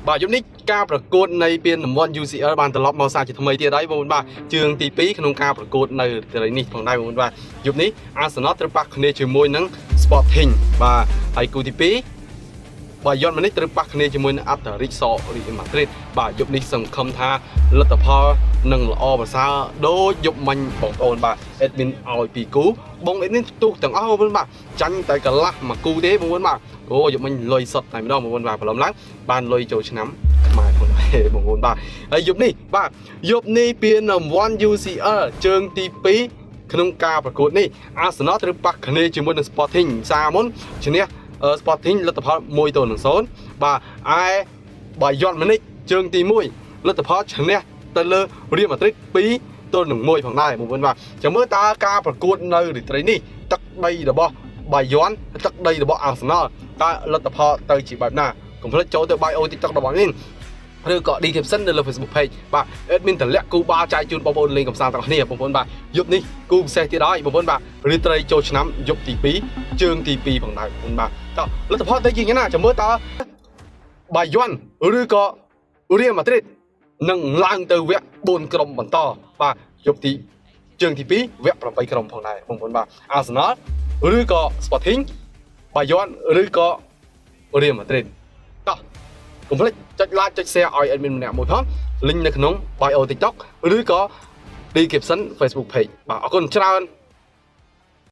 បាទយប់នេះការប្រកួតនៃពានរង្វាន់ UCL បានត្រឡប់មកសារជាថ្មីទៀតហើយបងប្អូនបាទជើងទី2ក្នុងការប្រកួតនៅត្រីនេះផងដែរបងប្អូនបាទយប់នេះ Arsenal ត្រូវប៉ះគ្នាជាមួយនឹង Sporting បាទហើយគូទី2បាទយន់ម៉ានេះត្រូវប៉ះគ្នាជាមួយនឹង Atletico Real Madrid បាទយប់នេះសង្ឃឹមថាលទ្ធផលនឹងល្អប្រសើរដូចយប់មិញបងប្អូនបាទ admin ឲ្យពីរគូបង admin ផ្ទុះទាំងអស់បងប្អូនបាទចាញ់តែកន្លះមួយគូទេបងប្អូនបាទអូយប់មិញលុយសុតតែម្ដងបងប្អូនបាទព្រលឹមឡើងបានលុយចូលឆ្នាំខ្មែរផងដែរបងប្អូនបាទហើយយប់នេះបាទយប់នេះពានរង្វាន់ UCL ជើងទី2ក្នុងការប្រកួតនេះ Arsenal ត្រូវប៉ះគ្នាជាមួយនឹង Sporting សាមុនឈ្នះ Sporting លទ្ធផល1-0បាទឯបាយ័នម៉ានិកជើងទី1លទ្ធផលឈ្នះទៅលើ Real Madrid 2-1ផងដែរបងប្អូនបាទចាំមើលតើការប្រកួតនៅរាត្រីនេះទឹកដីរបស់បាយ័នទឹកដីរបស់ Arsenal តើលទ្ធផលទៅជាបែបណាកុំភ្លេចចូលទៅ bio TikTok របស់នេះឬក៏ description នៅលើ Facebook page បាទ admin តម្លាក់គូបាល់ចែកជូនបងប្អូនលេងកម្សាន្តទាំងអស់គ្នាបងប្អូនបាទយប់នេះគូពិសេសទៀតហើយបងប្អូនបាទរាត្រីចូលឆ្នាំយប់ទី2ជើងទី2ផងដែរបងប្អូនបាទតោះលទ្ធផលទៅជាយ៉ាងណាចាំមើលតើបាយ័នឬក៏រៀលម៉ាឌ្រីតនឹងឡើងទៅវគ្គ4ក្រុមបន្តបាទយប់ទីជើងទី2វគ្គ8ក្រុមផងដែរបងប្អូនបាទ Arsenal ឬក៏ Sporting បាយ័នឬក៏រៀលម៉ាឌ្រីតតោះកុំភ្លេចចុច like ចុច share ឲ្យ admin ម្នាក់មួយផង link នៅក្នុង bio TikTok ឬក៏ description Facebook page បាទអរគុណច្រើន។